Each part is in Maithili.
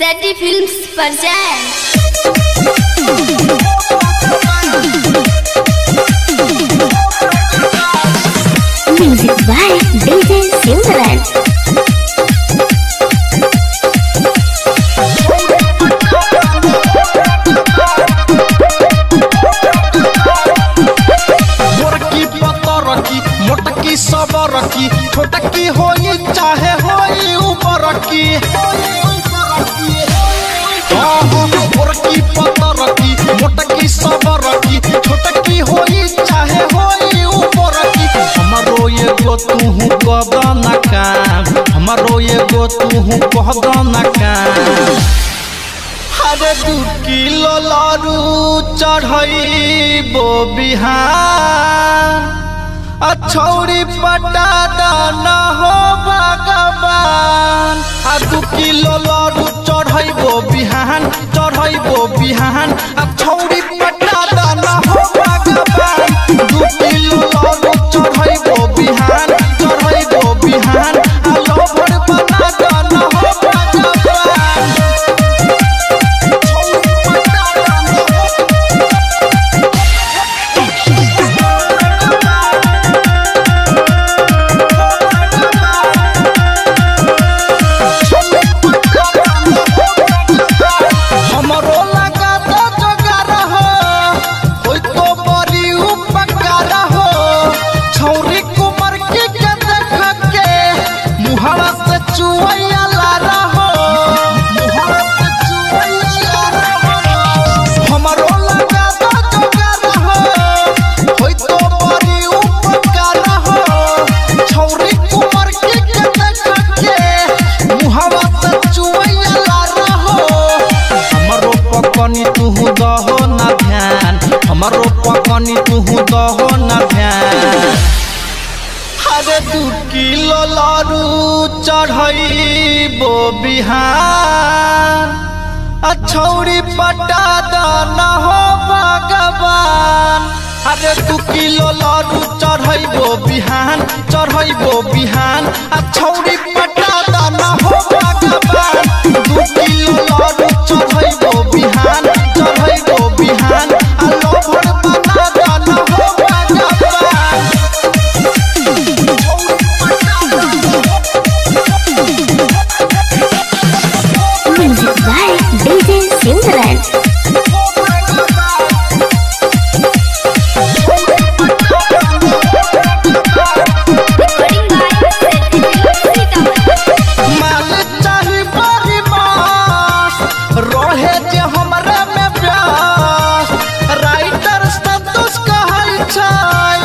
Shetty Films present. Music by DJ Silverman. मोरकी पतरकी मोटकी सबरकी छोटकी होई चाहे होई ऊपरकी। मोरकी पतरकी मोटकी सबरकी छोटकी होई चाहे होई ऊपरकी। हमरो एगो तुहु कह ना काम, हमरो एगो तुहु कह ना काम। अरे 2 किलो लारू चढ़ैबो बिहान, आ छौरी पटा दाना हो भगवान। आ 2 किलो लारू चढ़ैबो बिहान, चढ़ैबो बिहान, आ छौरी पटा दाना हो भगवान। 2 किलो लारू चढ़ैबो बिहान, चढ़ैबो बिहान, आ लोभर बना दाना हो भगवान। तुहु दहो ना ध्यान, हमरो पकनी तुहु दहो ना ध्यान। अरे 2 किलो लारू चढ़ैबो बिहान, आ छौरी पटा दाना हो भगवान। अरे 2 किलो लारू चढ़ैबो बिहान, चढ़ैबो बिहान, आ छौरी पटा दाना हो भगवान। 2 किलो लारू चढ़ैबो बिहान, चढ़ैबो बिहान, आ लोभर बना दाना हो भगवान। Music by DJ Silverman. Recording by Shetty Films Sitamarhi. माल चाही बड़ी मास, रहे जे हमरा में प्यास। राइटर संतोष कहै छै,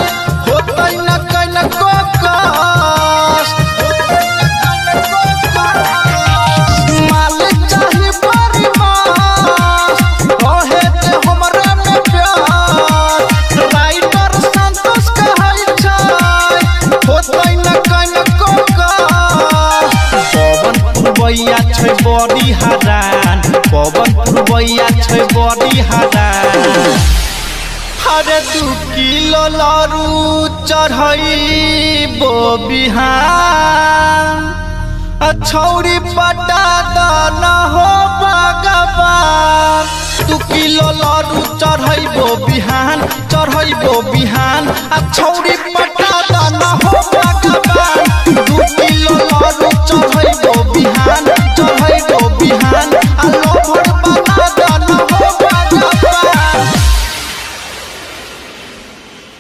होतै न कनको कष्ट। माल चाही बड़ी मास, रहे जे हमरा में प्यास। राइटर संतोष कहै छै, होतै न कनको कष्ट। पवन पुरवैया छै बड़ी हरान, पवन पुरवैया छै बड़ी हरान। अरे 2 किलो लारू चढ़ैबो बिहान, आ छौरी पटा दाना हो भगवान। 2 किलो लारू चढ़ैबो बिहान, चढ़ैबो बिहान, आ छौरी पटा